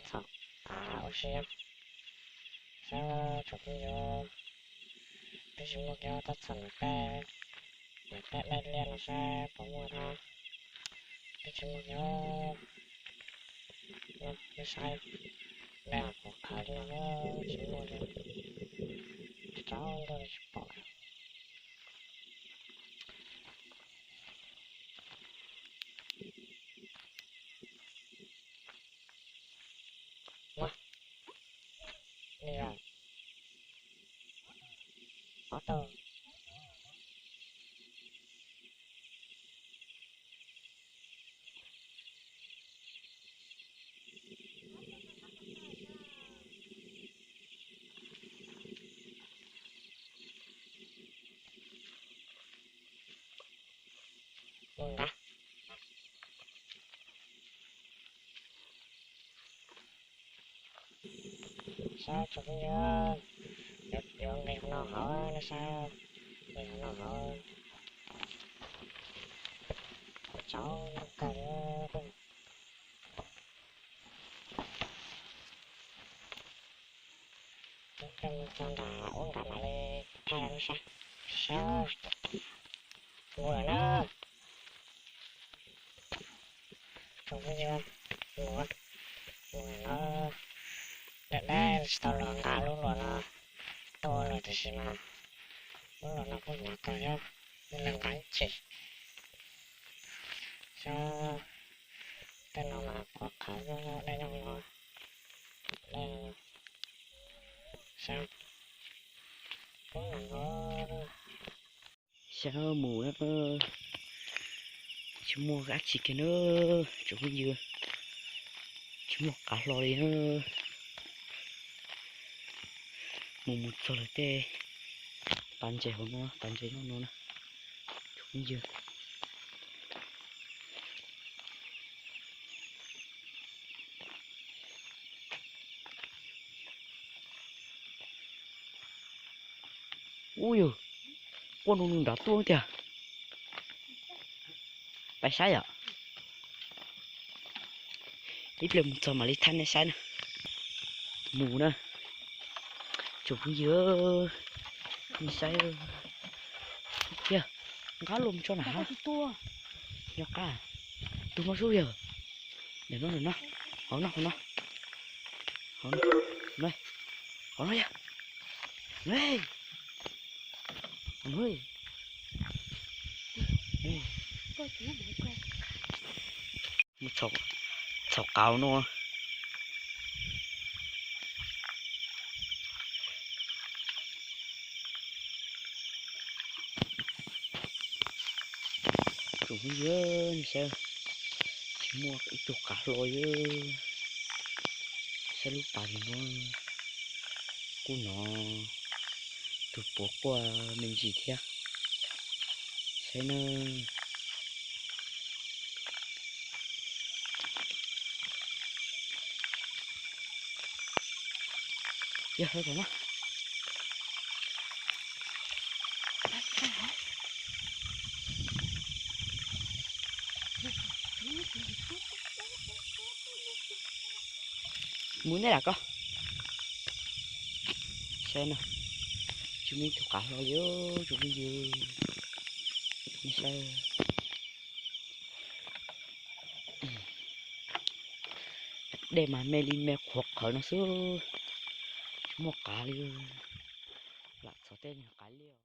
Txhom qav ua si. Saib tsoom phooj ywg, twb tsis muaj kiag tab txhom niam peb, niam peb dej liaj no saib puas muaj thiab. Twb tsis muaj kiag. Nej saib, dej qhuav qhawv li no tsis muaj li. Tsaus ntuj tsis pom. Muaj li ob tug. Mus ntag. Saib tsoom phooj ywg, yuav nqis qhov no hauv, nej saib, nqis qhov no hauv. Tsaus ntuj kawg li. Mus txog nram ub nrad mam li thaij rau nej saib. Saib, mus lawm na. Tsoom phooj ywg, mus, mus lawm na. Deb deb tsis tau los nqa lub luam no tuaj los tiam sis mas lub luam no kuj hnyav kawg thiab, lub luam nqa ib tse. Saib, tej no mas qhuav qhawv dej nyob no. Dej, saib, poob no. Saib mus na, tsis muaj dab tsi kiag na, tsoom phooj ywg, tsis muaj qav hlo li na. Mus mus txog lawm tej pas ntses hauv no, pas ntses nyob no na, tsoom phooj ywg. Ub yog, quaj nroo nroo nrad tuaj tiag. Pais saib yom. Ib pliag mus txog mam li thaij nej saib na. Mus na. Tsoom phooj ywg, nej saib. Tiag, nqa luam mus tso na ha. Nyob qab. Tus no sub yog. Nim no, nim no. Hauv no, hauv no. Hauv no. Hauv no yog. Mus txhom qav no. Tsoom phooj ywg, nej saib, tsis muaj ib tug qav hlo li. Saib lub pas no, kuj hnov tus puav quaj me ntsis thiab. Saib na. Yog, mus nej lam koj. Saib no, tsis muaj ib tug qav hlo li, tsoom phooj ywg. Nej saib, dej mas me li me qhuav qhawv no xwb, tsis muaj qav li. Lam txhom tej qav liaj.